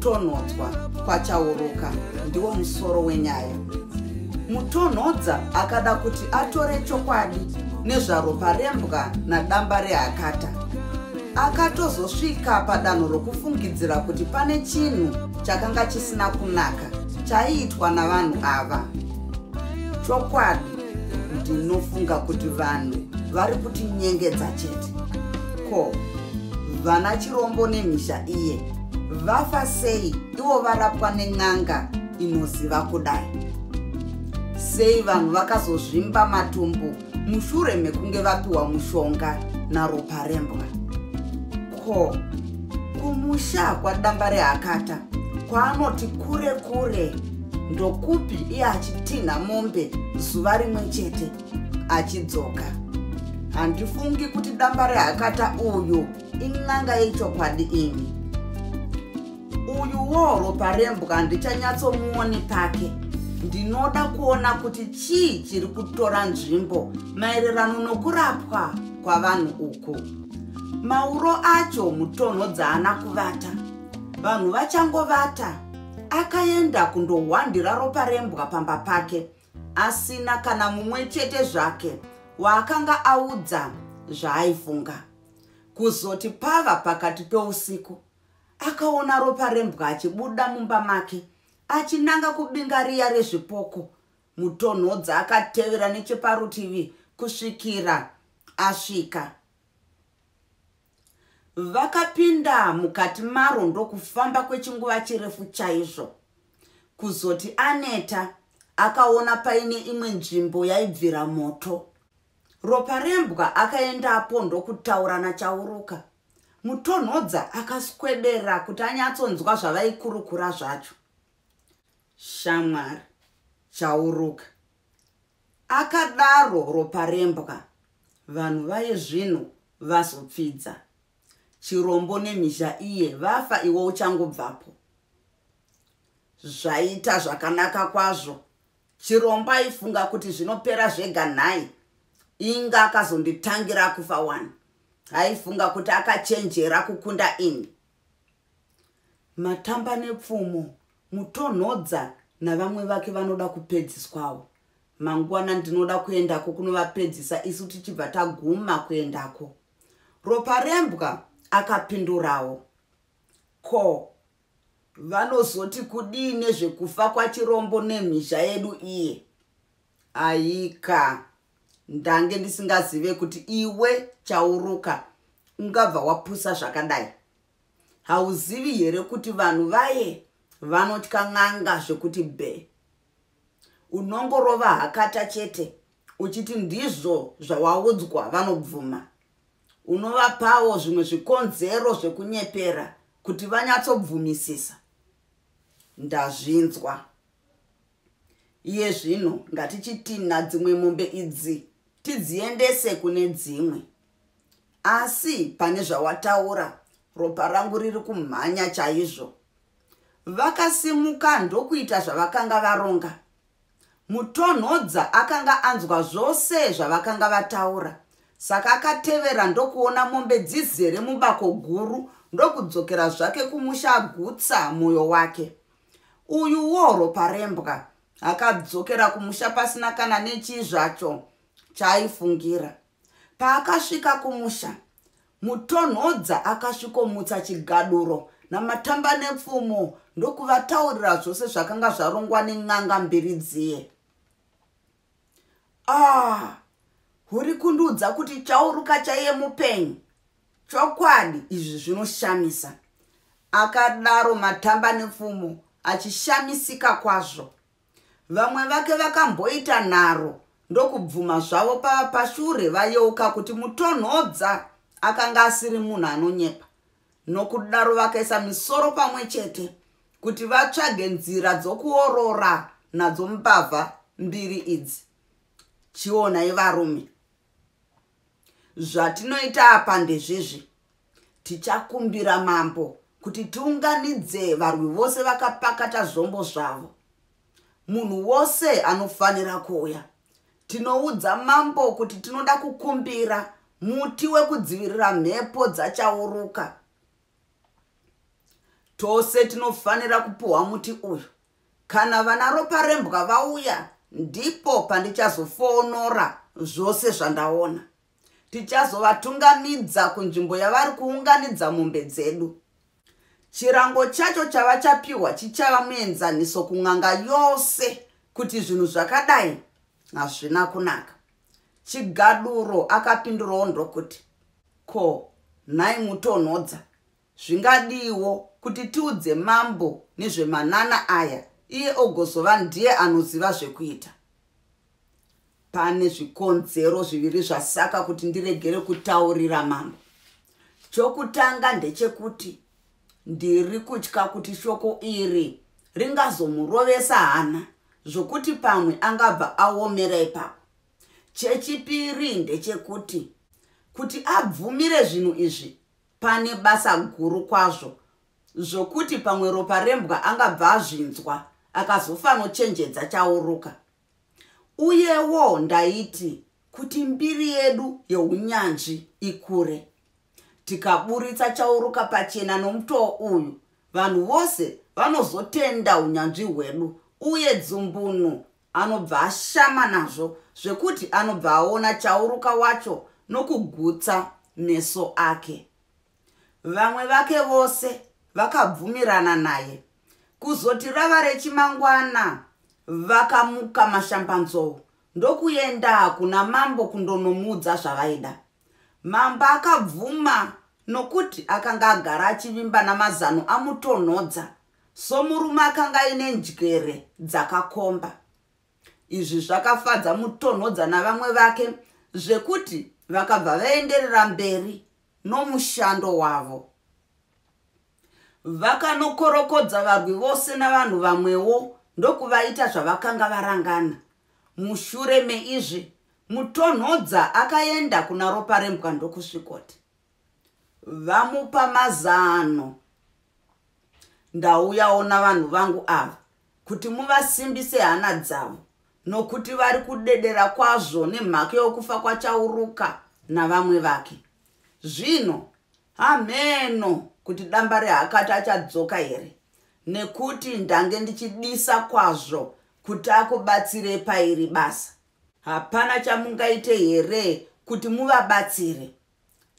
Kutonhodzwa kwaChauruka ndiwo musoro wenyaya. Mutonhodza akada kuti atore chokwadi nezvaRoparembwa naDambarehakata. Akatozosvika padanho rokufungidzira kuti pane chinhu chakanga chisina kunaka chaiitwa navanhu ava. Chokwadi ndinofunga kuti vanhu vari kutinyengedza chete. Ko vana Chirombo nemhizha iye vafa sei ivo varapwa nen'anga inoziva kudai? Sei vanhu vakazozvimba matumbu mushure mekunge vapiwa mushonga naRoparembwa? Ko kumusha kwaDambarehakata kwaanoti kure kure ndokupi iye achitinha mombe zuva rimwe chete achidzoka? Handifungi kuti Dambarehakata uyu in'anga yechokwadi ini. Uyuwo Roparembwa ndichanyatsomuoni pake. Ndinoda kuona kuti chii chiri kutora nzvimbo maererano nokurapwa kwavanhu uku. Mauro acho Mutonhodza haana kuvata. Vanhu vachangovata, akaenda kundohwandira Roparembwa pamba pake asina kana mumwe chete zvake waakanga audza zvaaifunga. Kuzoti pava pakati peusiku, akaona Roparembwa achibuda mumba make achinanga kubinga riya rezvipoko. Mutonhodza akatevera necheparutivi kusvikira asvika. Vakapinda mukati maro ndokufamba kwechinguva chirefu chaizvo. Kuzoti aneta, akaona paine imwe nzvimbo yaibvira moto. Roparembwa akaendapo ndokutaura naChauruka. Mutonhodza akaswedera kuti anyatsonzwa zvavaikurukura zvacho. Shamwari, Chauruka, akadaro Roparembwa, vanhu vaye zvino vazopfidza. Chirombo nemhizha iye vafa iwe uchangobvapo. Zvaita zvakanaka kwazvo. Chirombo aifunga kuti zvinopera zvega nhai. Inga akazonditangira kufa wani. Aifunga kuti akachenjera kukunda ini. Matamba nepfumo, Mutonhodza navamwe vake vanoda kupedziswawo. Mangwana ndinoda kuendako kunovapedzisa isu tichibva taguma kuendako. Roparembwa akapindurawo. Ko vanozoti kudii nezvekufa kwaChirombo nemhizha yedu iye? Aika, ndange ndisingazive kuti iwe Chauruka ungabva wapusa zvakadai. Hauzivi here kuti vanhu vaye vanotya n'anga zvekuti bhe? Unongorova hakata chete uchiti ndizvo zvawaudzwa vanobvuma. Unovapawo zvimwe zvikonzero zvekunyepera kuti vanyatsobvumisisa. Ndazvinzwa. Iye zvino ngatichitinha dzimwe mombe idzi tidziendese kune dzimwe. Asi pane zvawataura ropa rangu riri kumhanya chaizvo. Vakasimuka ndokuita zvavakanga varonga. Mutonhodza akanga anzwa zvose zvavakanga vataura saka akatevera ndokuona mombe dzizere mubako guru ndokudzokera zvake kumusha agutsa mwoyo wake. Uyuwo Roparembwa akadzokera kumusha pasina kana nechii zvacho chaaifungira. Paakasvika kumusha, Mutonhodza akasvikomutsa chigaduro naMatambanepfumo ndokuvataurira zvose zvakanga zvarongwa nen'anga mbiri dziye. Ah, uri kundiudza kuti Chauruka chaiye mupenyu? Chokwadi izvi zvinoshamisa, akadaro Matambanepfumo achishamisika kwazvo. Vamwe vake vakamboita nharo ndokubvuma zvavo pava pashure vayeuka kuti Mutonhodza akanga asiri munhu anonyepa. Nokudaro vakaisa misoro pamwe chete kuti vatsvage nzira dzokuorora nadzo mbavha mbiri idzi. Chionai varume. Zvatinoita apa ndezvizvi. Tichakumbira mambo kuti tiunganidze varwi vose vakapakata zvombo zvavo. Munhu wose anofanira kuuya. Tinoudza mambo kuti tinoda kukumbira muti wekudzivirira mhepo dzachauruka. Tose tinofanira kupuhwa muti uyu. Kana vana Roparembwa vauya ndipo pandichazofoonora zvose zvandaona. Tichazovatungamidza kunzvimbo yavari kuunganidza mombe dzedu. Chirango chacho chavachapiwa chichava muenzaniso kun'anga yose kuti zvinhu zvakadai hazvina kunaka. Chigaduro akapindurawo ndokuti, Ko, nhai Mutonhodza, zvingadiiwo kuti tiudze mambo nezvemanana aya iye ogozova ndiye anoziva zvekuita? Pane zvikonzero zviviri zvasaka kuti ndiregere kutaurira mambo. Chokutanga ndechekuti ndiri kutya kuti shoko iri ringazomurovesa hana zvokuti pamwe angabva aomera ipapo. Chechipiri ndechekuti kuti abvumire zvinhu izvi pane basa guru kwazvo zvokuti pamwe Roparembwa angabva azvinzwa akazofanochenjedza Chauruka. Uyewo ndaiti kuti mbiri yedu yeunyanzvi ikure. Tikaburitsa Chauruka pachena nomutoo uyu, vanhu vose vanozotenda unyanzvi hwedu uye Dzumbunu anobva ashama nazvo zvekuti anobva aona Chauruka wacho nokugutsa meso ake. Vamwe vake vose vakabvumirana naye. Kuzoti rava rechimangwana vakamuka mashambanzou ndokuenda kuna mambo kundonomuudza zvavaida. Mambo akabvuma nokuti akanga agara achivimba namazano aMutonhodza somurume akanga aine njere dzakakomba. Izvi zvakafadza Mutonhodza navamwe vake zvekuti vakabva vaenderera mberi nomushando wavo. Vakanokorokodza varwi vose navanhu vamwewo ndokuvaita zvavakanga varangana. Mushure meizvi, Mutonhodza akaenda kuna Roparembwa ndokusvikoti, Vamupa mazano. Ndauyawo navanhu vangu ava kuti muvasimbise hana dzavo nokuti vari kudedera kwazvo nemhaka yokufa kwaChauruka navamwe vake. Zvino hamheno kuti Dambarehakata achadzoka here nekuti ndange ndichidisa kwazvo kuti akubatsire pairi basa. Hapana chamungaite here kuti muvabatsire?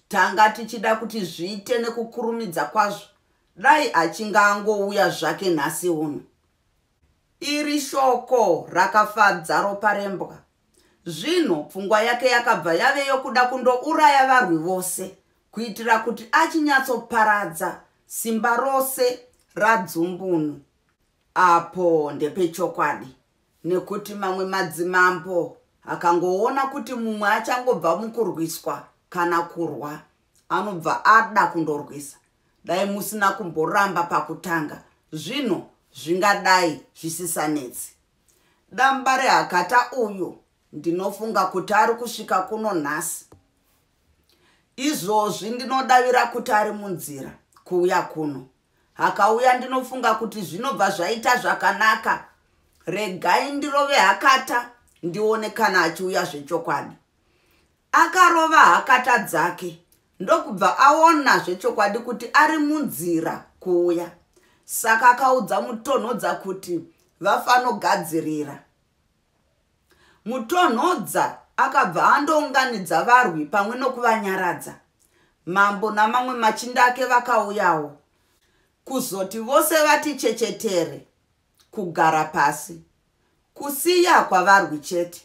Tanga tichida kuti zviite nekukurumidza kwazvo dai achinge angouya zvake nhasi uno. Iri shoko rakafadza Roparembwa. Zvino pfungwa yake yakabva yave yokuda kundouraya varwi vose kuitira kuti achinyatsoparadza simba rose raDzumbunu. Apo ndepechokwadi nekuti mamwe madzimambo akangoona kuti mumwe achangobva mukurwiswa kana kurwa anobva ada kundorwisa. Dai musina kumboramba pakutanga zvino zvingadai zvisisanetsi. Dambarehakata uyu ndinofunga kuti ari kusvika kuno nhasi. Izvozvi ndinodavira kuti ari munzira kuuya kuno. Akauya ndinofunga kuti zvinobva zvaita zvakanaka. Regai ndirove hakata ndione kana achiuya zvechokwadi. Akarova hakata dzake ndokubva aona zvechokwadi kuti ari munzira kuuya. Saka akaudza Mutonhodza kuti vafanogadzirira. Mutonhodza akabva andounganidza varwi pamwe nokuvanyaradza. Mambo namamwe machinda ake vakauyawo. Kuzoti vose vati chechetere kugara pasi. Kusiya kwavarwi chete.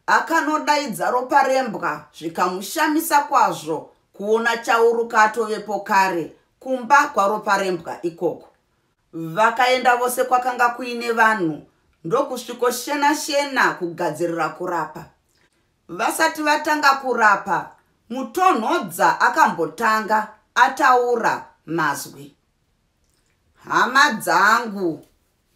Akanodaidza Roparembwa zvikamushamisa kwazvo kuona Chauruka atovepo kare kumba kwaRoparembwa ikoko. Vakaenda vose kwakanga kuine vanhu ndokusvikoshena-shena kugadzirira kurapa. Vasati vatanga kurapa, Mutonhodza akambotanga ataura mazwi. Hama dzangu,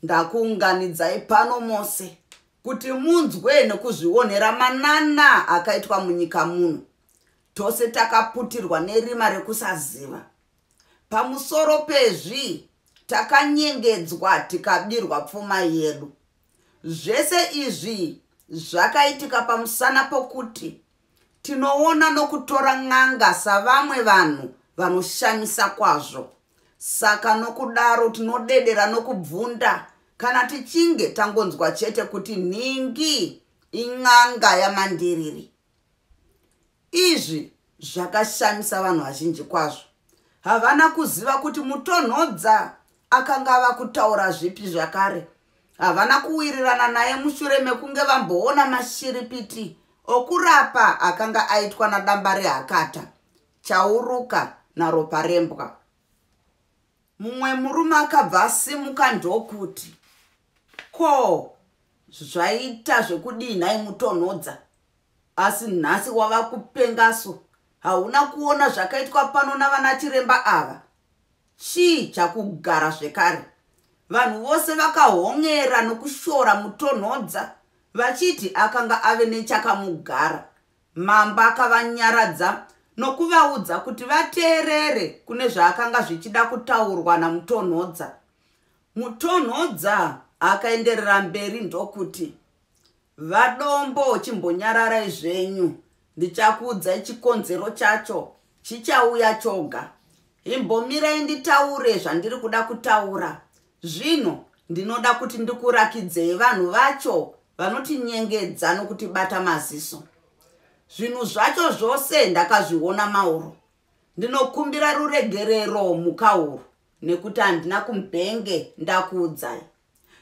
ndakuunganidzai pano mose kuti munzwe nekuzvionera manana akaitwa munyika muno. Tose takaputirwa nerima rekusaziva. Pamusoro pezvi, takanyengedzwa tikabirwa pfuma yedu. Zvese izvi zvakaitika pamusana pokuti tinoona nokutora n'anga savamwe vanhu vanoshamisa kwazvo. Saka nokudaro tinodedera nokubvunda kana tichinge tangonzwa chete kuti nhingi in'anga yamandiriri. Izvi zvakashamisa vanhu vazhinji kwazvo. Havana kuziva kuti Mutonhodza akanga ava kutaura zvipi zvakare. Havana kuwirirana naye mushure mekunge vamboona mashiripiti okurapa akanga aitwa naDambarehakata, Chauruka naRoparembwa. Mumwe murume akabva asimuka ndokuti, Ko, zvaita zvekudii nhai Mutonhodza? Asi nhasi wava kupengaso, hauna kuona zvakaitwa pano navanachiremba ava? Chii chakugara zvekare? Vanhu vose vakahon'era nokushora Mutonhodza vachiti akanga ave nechakamugara. Mambo akavanyaradza nokuvaudza kuti vateerere kune zvaakanga zvichida kutaurwa naMutonhodza. Mutonhodza akaenderera mberi ndokuti, VaDombo chimbonyararai zvenyu ndichakuudzai chikonzero chacho chichauya choga. Imbomirai nditaure zvandiri kuda kutaura. Zvino ndinoda kuti ndikurakidzei vanhu vacho vanotinyengedza nokutibata maziso. Zvinhu zvacho zvose ndakazviona mauro. Ndinokumbira ruregerero mhukahuru nekuti handina kumbenge ndakuudzai.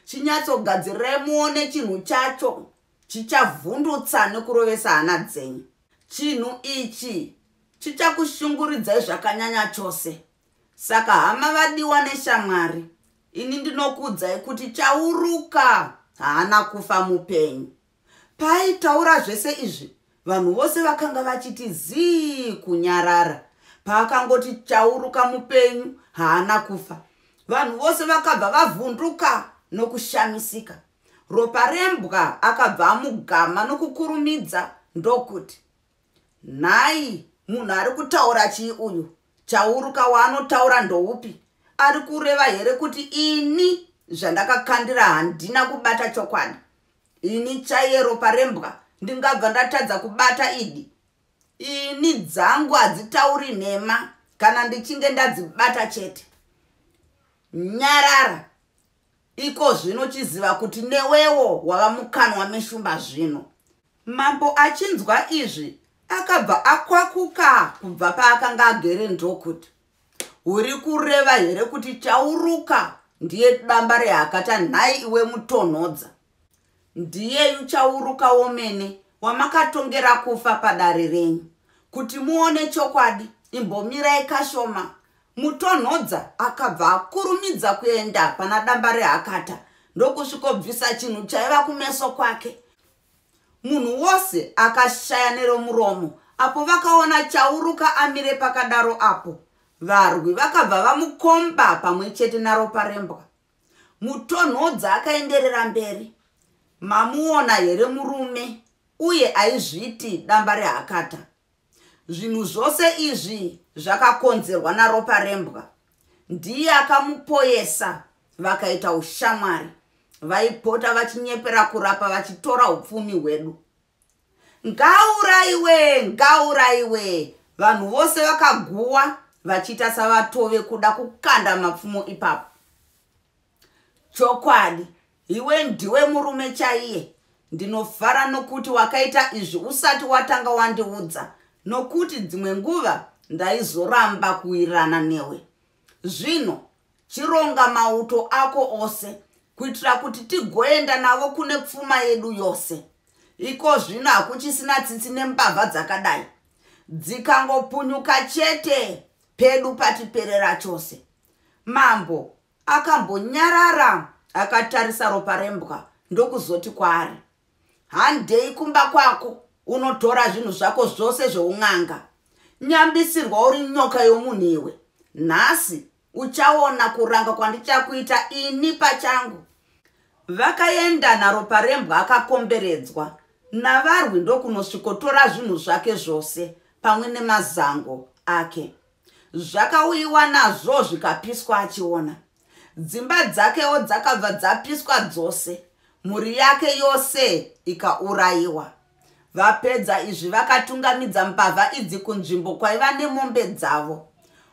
Chinyatsogadzirirai muone chinhu chacho chichavhundutsa nekurovesa hana dzenyu. Chinhu ichi chichakushunguridzai zvakanyanya chose. Saka hama vadiwa neshamwari, ini ndinokuudzai kuti Chauruka haana kufa mupenyu. Paaitaura zvese izvi, vanhu vose vakanga vachiti zii kunyarara. Paakangoti Chauruka mupenyu haana kufa, vanhu vose vakabva vavhunduka nokushamisika. Roparembwa akabva amugama nokukurumidza ndokuti, Nhai munhu ari kutaura chii uyu? Chauruka waanotaura ndoupi? Ari kureva here kuti ini zvandakakandira handina kubata chokwadi? Ini chaiye ropa rembwa ndingabva ndatadza kubata idi? Ini dzangu hadzitauri nhema kana ndichinge ndadzibata chete. Nyarara iko zvino chiziva kuti newewo wava mukanwa meshumba zvino. Mambo achinzwa izvi akabva akwakuka kubva paakanga agere ndokuti, Uri kureva here kuti Chauruka ndiye damba rehakata nhai iwe Mutonhodza? Ndiyeyu Chauruka womene wamakatongera kufa padare renyu. Kuti muone chokwadi imbomirai kashoma. Mutonhodza akabva akurumidza kuenda pana damba rehakata ndokusvikobvisa chinhu chaiva kumeso kwake. Munhu wose akashaya neromuromo apo vakaona Chauruka amire pakadaro apo. Varwi vakabva vamukomba pamwe chete naRoparembwa. Mutonhodza akaenderera mberi. Mamuona here murume uye aizviti damba rehakata? Zvinhu zvose izvi zvakakonzerwa naRoparembwa. Ndiye akamupoyesa vakaita ushamwari. Vaipota vachinyepera kurapa vachitora upfumi hwedu. Ngauraiwe, ngauraiwe! Vanhu vose vakaguwa vachiita savatove kuda kukanda mapfumo ipapo. Chokwadi, iwe ndiwe murume chaiye. Ndinofara nokuti wakaita izvi usati watanga wandiudza, nokuti dzimwe nguva ndaizoramba kuwirirana newe. Zvino chironga mauto ako ose kuitira kuti tigoenda navo kune pfuma yedu yose. Iko zvino hakuchisina tsitsi nembavha dzakadai. Dzikangopunyuka chete pedu patiperera chose. Mambo akambonyarara akatarisa Roparembwa ndokuzoti kwaari, Handei kumba kwako unotora zvinhu zvako zvose zveun'anga. Nyambisirwa uri nyoka yomunhu iwe. Nhasi uchaona kuranga kwandichakuita ini pachangu. Vakaenda naRoparembwa akakomberedzwa navarwi ndokunosvikotora zvinhu zvake zvose pamwe nemazango ake. Zvakauyiwa nazvo zvikapiswa achiona. Dzimba dzakewo dzakabva dzapiswa dzose, mhuri yake yose ikaurayiwa. Vapedza izvi vakatungamidza mbavha idzi kunzvimbo kwaiva nemombe dzavo.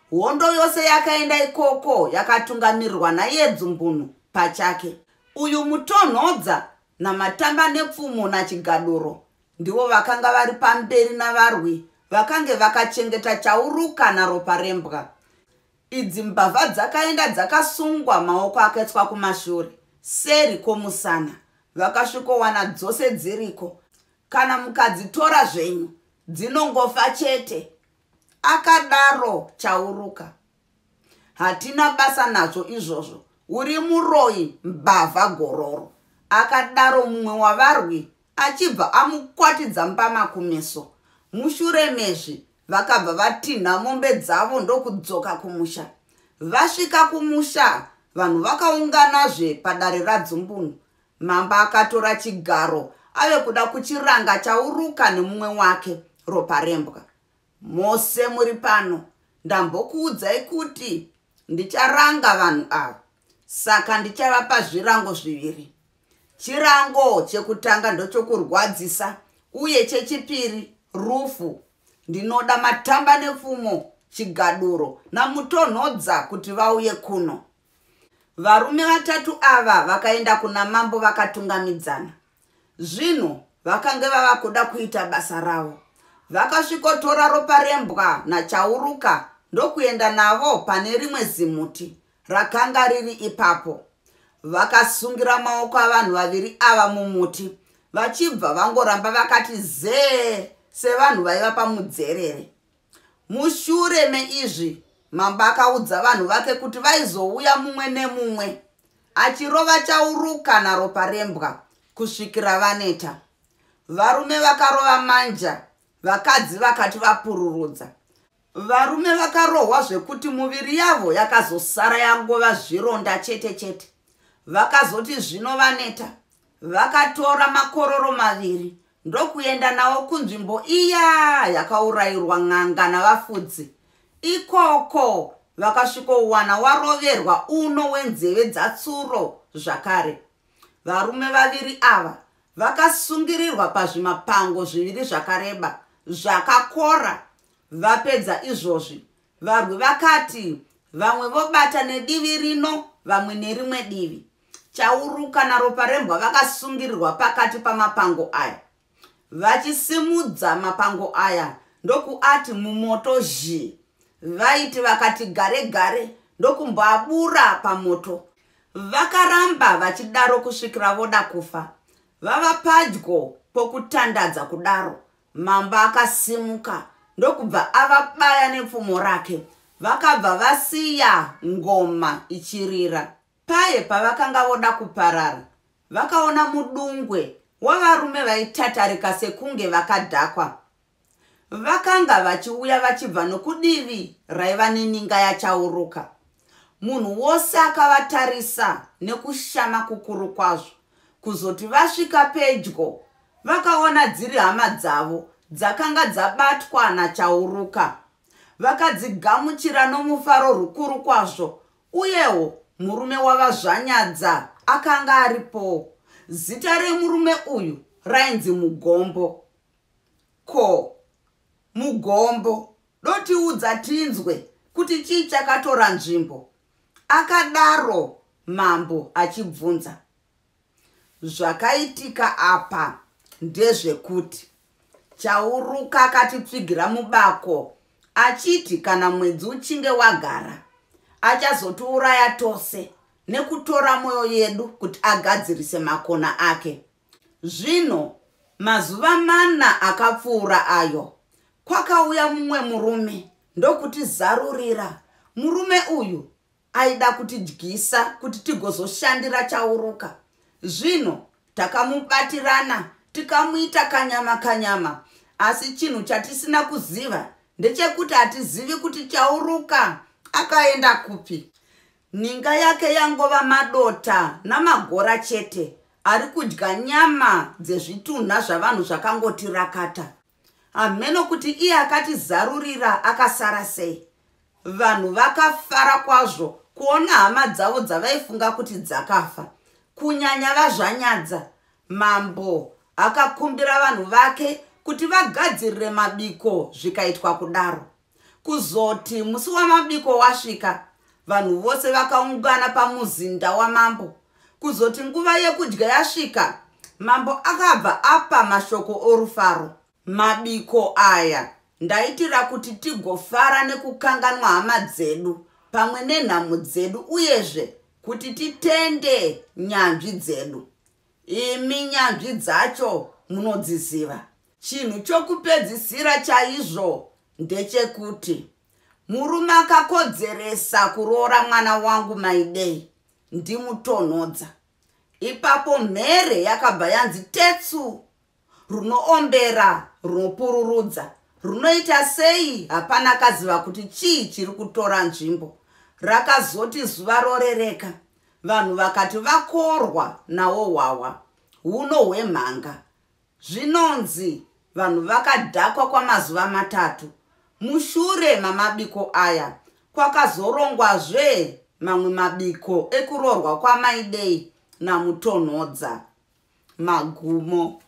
Hondo yose yakaenda ikoko yakatungamirirwa naiye Dzumbunu pachake. Uyu Mutonhodza naMatamba nepfumo naChigaduro ndivo vakanga vari pamberi navarwi vakange vakachengeta Chauruka naRoparembwa. Idzi mbavha dzakaenda dzakasungwa maoko akaiswa kumashure seri kwomusana vakasvikowana dzose dziriko. Kana mukadzitora zvenyu dzinongofa chete, akadaro Chauruka. Hatina basa nazvo izvozvo, uri muroyi mbavha gororo, akadaro mumwe wavarwi achibva amukwatidza mbama kumeso. Mushure mezvi vakabva vatinha mombe dzavo ndokudzoka kumusha. Vasvika kumusha vanhu vakaunganazve padare raDzumbunu. Mambo akatora chigaro ave kuda kuchiranga Chauruka nemumwe wake Roparembwa. Mose muri pano ndambokuudzai kuti ndicharanga vanhu ava saka ndichavapa zvirango zviviri. Chirango chekutanga ndochokurwadzisa uye chechipiri rufu. Ndinoda matamba nepfumo, Chigaduro naMutonhodza kuti vauye kuno. Varume vatatu ava vakaenda kuna mambo vakatungamidzana. Zvino vakange vava kuda kuita basa ravo. Vakasvikotora ropa rembwa naChauruka ndokuenda navo pane rimwe zimuti rakanga riri ipapo. Vakasungira maoko avanhu vaviri ava mumuti vachibva vangoramba vakati zee sevanhu vaiva pamudzerere. Mushure meizvi mambo akaudza vanhu vake kuti vaizouya mumwe nemumwe achirova Chauruka naRoparembwa kusvikira vaneta. Varume vakarova manja, vakadzi vakati vapururudza. Varume vakarohwa zvekuti muviri yavo yakazosara yangova zvironda chete chete. Vakazoti zvino vaneta, vakatora makororo maviri ndokuenda nawo kunzvimbo iya yakaurayirwa n'anga navafudzi. Ikoko vakasvikowana waroverwa uno wenzeve dzatsuro zvakare. Varume vaviri ava vakasungirirwa pazvimapango zviviri zvakareba zvakakora. Vapedza izvozvi, varwi vakati vamwe vobata nedivi rino vamwe nerimwe divi. Chauruka naRoparembwa vakasungirirwa pakati pamapango aya. Vachisimudza mapango aya ndokuati mumoto zhi. Vaiti vakati gare gare ndokumboabura pamoto. Vakaramba vachidaro kusvikira voda kufa. Vava padyo pokutandadza kudaro, mambo akasimuka ndokubva avabaya nepfumo rake. Vakabva vasiya ngoma ichirira. Paye pavakanga voda kuparara, vakaona mudungwe wavarume vaitatarika sekunge vakadhakwa. Vakanga vachiuya vachibva nokudivi raiva neninga yaChauruka. Munhu wose akavatarisa nekushama kukuru kwazvo. Kuzoti vasvika pedyo, vakaona dziri hama dzavo dzakanga dzabatwa naChauruka. Vakadzigamuchira nomufaro rukuru kwazvo uyewo murume waVaZvanyadza akanga aripowo. Zita remurume uyu rainzi Mugombo. Ko, Mugombo, dotiudza tinzwe kuti chii chakatora nzvimbo? Akadaro mambo achibvunza. Zvakaitika apa ndezvekuti Chauruka akatipfigira mubako achiti kana mwedzi uchinge wagara achazotiuraya tose nekutora mwoyo yedu kuti agadzirise makona ake. Zvino mazuva mana akapfuura ayo, kwakauya mumwe murume ndokutizarurira. Murume uyu aida kutidyisa kuti tigozoshandira Chauruka. Zvino takamubatirana tikamuita kanyama kanyama, asi chinhu chatisina kuziva ndechekuti hatizivi kuti Chauruka akaenda kupi. Ninga yake yangova madota namagora chete ari kudya nyama dzezvitunha zvavanhu zvakangoti rakata. Hameno kuti iye akatizarurira akasara sei. Vanhu vakafara kwazvo kuona hama dzavo dzavaifunga kuti dzakafa, kunyanya vaZvanyadza. Mambo akakumbira vanhu vake kuti vagadzirire mabiko zvikaitwa kudaro. Kuzoti musi wamabiko wasvika, vanhu vose vakaungana pamuzinda wamambo. Kuzoti nguva yekudya yasvika, mambo akabva apa mashoko orufaro. Mabiko aya ndaitira kuti tigofara nekukanganwa hama dzedu pamwe nenhamo dzedu uyezve kuti titende nyanzvi dzedu. Imi nyanzvi dzacho munodziziva. Chinhu chokupedzisira chaizvo ndechekuti murume akakodzeresa kuroora mwana wangu Maidei ndiMutonhodza. Ipapo mhere yakabva yanzi tetsu runoombera runopururudza runoita sei hapana akaziva kuti chii chiri kutora nzvimbo. Rakazoti zuva rorereka vanhu vakati vakorwa nawo hwahwa huno hwemhanga. Zvinonzi vanhu vakadhakwa kwamazuva matatu. Mushure mamabiko aya kwakazorongwazve mamwe mabiko ekuroorwa kwaMaidei naMutonhodza. Magumo.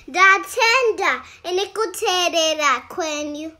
Ndatenda nekuteerera kwenyu.